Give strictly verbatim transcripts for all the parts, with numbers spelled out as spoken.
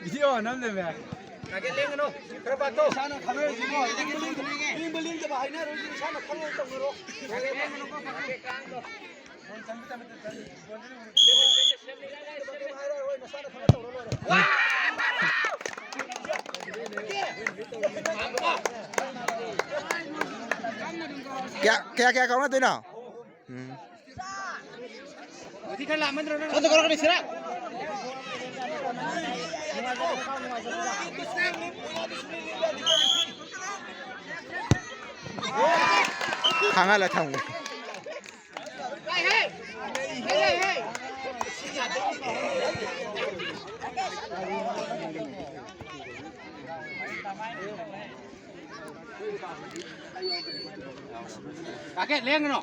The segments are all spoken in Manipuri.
ꯚꯤꯗꯤꯑꯣ ꯅꯝꯗꯕ ꯌꯥꯏ꯫ ꯇꯥꯔꯒꯦꯠ ꯂꯦꯡꯒꯅꯨ꯫ ꯈꯔ ꯄꯥꯛꯊꯣꯛ꯫ ꯏꯁꯥꯅ ꯈꯪꯅꯔꯁꯤꯀꯣ꯫ ꯂꯦꯡꯕ ꯂꯦꯡꯗꯕ ꯍꯥꯏꯅꯔꯣꯏꯁꯤ, ꯏꯁꯥꯅ ꯈꯪꯅꯕ ꯇꯧꯅꯔꯣ꯫ ꯇꯥꯔꯒꯦꯠ ꯂꯦꯡꯒꯅꯨꯀꯣ꯫ ꯇꯥꯔꯒꯦꯠ ꯀꯥꯡꯗꯣ꯫ ꯍꯥꯏꯔꯔꯣꯏ, ꯅꯁꯥꯅ ꯈꯪꯅ ꯇꯧꯔ ꯂꯣꯏꯔꯦ꯫ ꯀꯌꯥ, ꯀꯌꯥ, ꯀꯌꯥ ꯀꯥꯎꯅꯗꯣꯏꯅꯣ? ꯎꯝ꯫ ꯍꯧꯖꯤꯛ ꯈꯔ ꯂꯥꯞꯃꯟꯗ꯭ꯔꯣ ꯅꯪ? ꯁꯣꯝꯗ ꯀꯧꯔꯛꯀꯅꯤ, ꯁꯤꯔꯥ꯫ ꯈꯥꯡꯍꯜꯂ ꯊꯝꯒꯦ꯫ ꯇꯥꯔꯒꯦꯠ ꯂꯦꯡꯒꯅꯣ꯫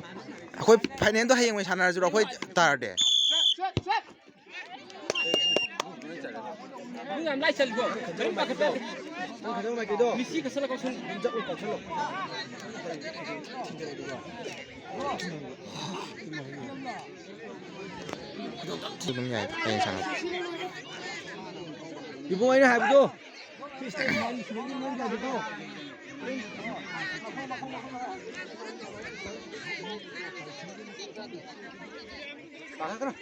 ꯑꯩꯈꯣꯏ ꯐꯥꯏꯅꯦꯜꯗꯣ ꯍꯌꯦꯡ ꯑꯣꯏꯅ ꯁꯥꯟꯅꯔꯁꯤꯔꯣ, ꯑꯩꯈꯣꯏ ꯇꯥꯔꯗꯤ? ꯅꯪ ꯌꯥꯝ ꯂꯥꯏ ꯆꯠꯂꯤꯀꯣ꯫ ꯅꯪ ꯄꯥꯈꯠꯄ ꯌꯥꯗꯦ꯫ ꯃꯤꯁꯤ ꯀꯛꯁꯜꯂ ꯀꯛꯁꯜꯂꯣ꯫ ꯑꯗꯨꯝ ꯌꯥꯏ, ꯍꯌꯦꯡ ꯁꯥꯟꯅꯁꯤ꯫ ꯏꯕꯨꯡ, ꯑꯩꯅ ꯍꯥꯏꯕꯗꯣ꯫ ꯄꯥꯈꯠꯀꯅꯨ꯫